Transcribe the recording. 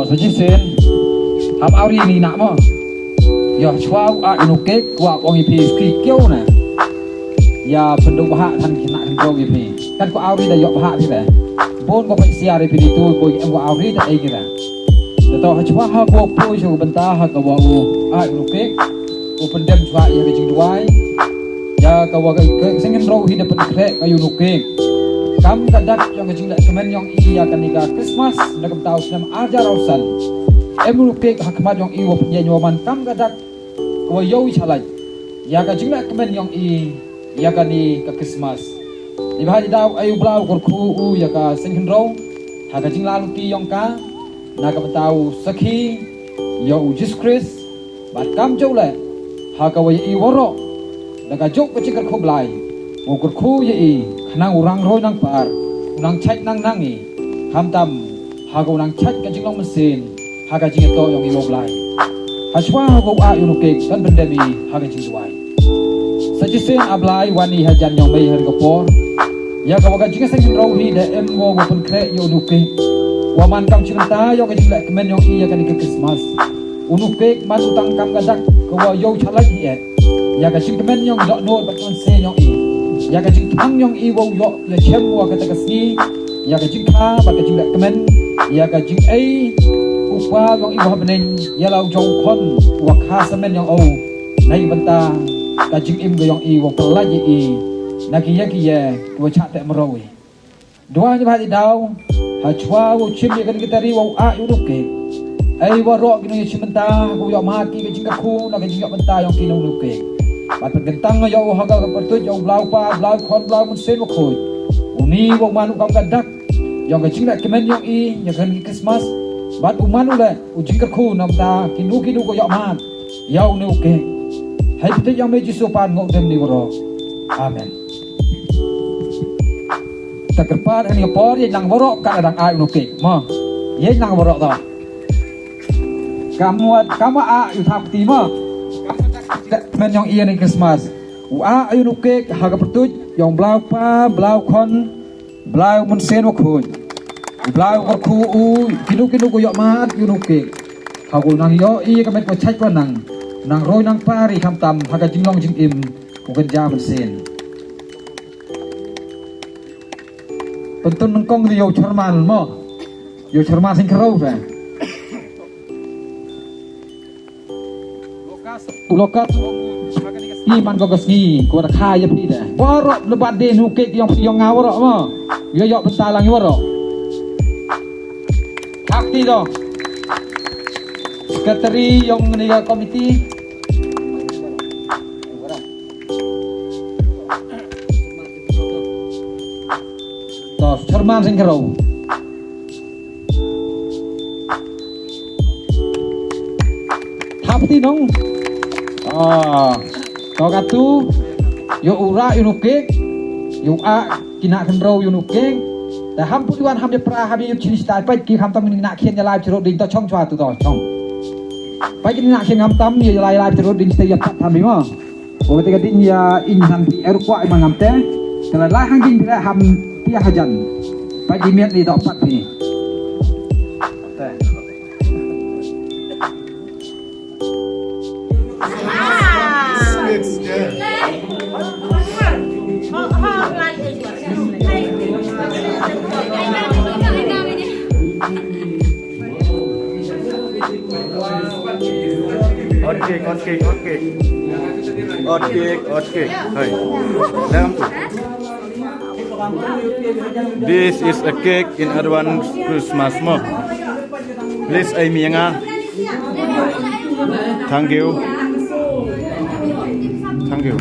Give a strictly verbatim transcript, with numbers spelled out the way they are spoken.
Sa chisien, ham awri ni na mo. Ya chwa u a inu kek, wa ong i phi ski kyo na. Ya pyndu bha than ki na kan ro i phi. Kan ko awri da yo bha phi da. Bon ko phi siar i phi ni tu, boi em ko awri da ai ki da. Da to ha chwa ha ko poi chwa bynta ha ka wa u a inu kek. U pyndem chwa ya ka jingduwai. Ya ka wa ka, ka seng hynro hi da pynkhreh ka yu nu kek. Kam ka dak yong ka jingleh kmen yong i ya kani ka Christmas na ka bynta u snem ar hajar arphaw san. Em nu kek ha khmat yong i wa pynjah wa man kam ka dak ka wa yow i chalait. Ya ka jingleh kmen yong i ya kani ka Christmas. Ni bha di daw ai u bla u kyrkhu u ya ka seng hynro. Ha ka jinglaluti yong ka. Na ka bynta u sakhi ya u Jisu Khrist. Bad kam jooh leh, ha ka wa ya i waroh, da ka jooh ka jingkyrkhu Blai, u kyrkhu ya i, khnang u rang roi nang par, u nang chait nang nang i, khamtam, ha ka u nang chait ka jinglong mynsiem, ha ka jingtoh yong i wa Blai. Ha chwa ha ka u a yu nu kek, kan pyndem i, ha ka jingduwai. Sa chisien a Blai wan i ha jan yong mei ha ka por. Ya ka wa ka jingseng hynro hi da em wa wa pynkhreh ya u nu kek. Wa man kam chibynta ya ka jingleh kmen yong i ya kani ka Christmas. U nu kek man u tang kam ka dak ka wa yow chalait hi eh. Ya ka jingkmen yong i doh nor bad ka mynsiem yong i. Ya ka jingtang yong i wa u yoh ya chem wa ka ta ka sngi. Ya ka jingkha bad ka jingleh kmen. Ya ka jingei u pa yong i wa ha bneng. Ya la u jong khon wa kha samen yong o. Na i bynta ka jingim ka yong i wa pynlait ya i. Na ki ya ki ya wa chah teh mraw i. Dua ni bha di daw, ha chwa u chim ya kani ka tari wa u a yu nu kek. Ei waroh ki nu ya chim bynta, ku yoh ma ki ka jingkyrkhu, na ka jingyoh bynta yong ki nu nu kek. Bad pynkyntang ya u ha ka pyrtuit ya u bla u pa, bla u khon, bla u mynsiem wa khuid. U ni wa u man u kam ka dak, yong ka jingleh kmen yong i, ya kani ka Christmas. Bad u man u leh, u jingkyrkhu na bynta, ki nu ki nu ko yoh ma. Ya u nu kek. Hei pyntuit yong me Jisu pan ngooh dem ni waroh. Amen. Ta kyrpad hani ka por, ya nang waroh ka dang a yu nu kek. Mo. Ya nang waroh ta. Kam wa, kam wa a yu thap ti mo. Kmen yong i ya ni Christmas. U a yu nu kek, ha ka pyrtuit, yong bla u pa, bla u khon, bla u mynsiem wa khuid. U bla u kyrkhu u, ki nu ki nu ko yoh ma yu nu kek. Ha ko nang yoh i ka met ko chait ko nang. Nang roi nang par i khamtam, ha ka jinglong jingim. U kynja mynsiem. Pyntun nyngkong di yow chairman mo. Yow chairman seng kyrau phi. U lokat. Ki man ko ka sngi, ko da kha ya phi da. Waroh lebat de nu kek yong phi yong nga waroh mo. Yow yoh bynta lang waroh. Hak ti do. Secretary yong ni ka committee. To, chairman seng kyrau. Thap ti nong. Ah, to katu. Yow u ra yu nu kek. Yow a ki na khynroo yu nu kek. Da ham put wan ham ya pra ham ya yu chini stai pait ki khamtam ni na khian ya lai chiro ding to chong chwa tu to chong. Pait ki na khian khamtam ya lai lai chiro ding stai ya pat ham ni mo. Ko te ka ding ya ing han phi er kwah i mangam te. Te la lai hang ding phi la ham pia hajan. Pa ji miat ni dok pat phi. Te. Hot cake, hot cake, hot cake. Hot cake, hot cake. Hai. Dah, ampun. This is a cake in advance Christmas mo. Please, ai mi nga. Thank you. Thank you.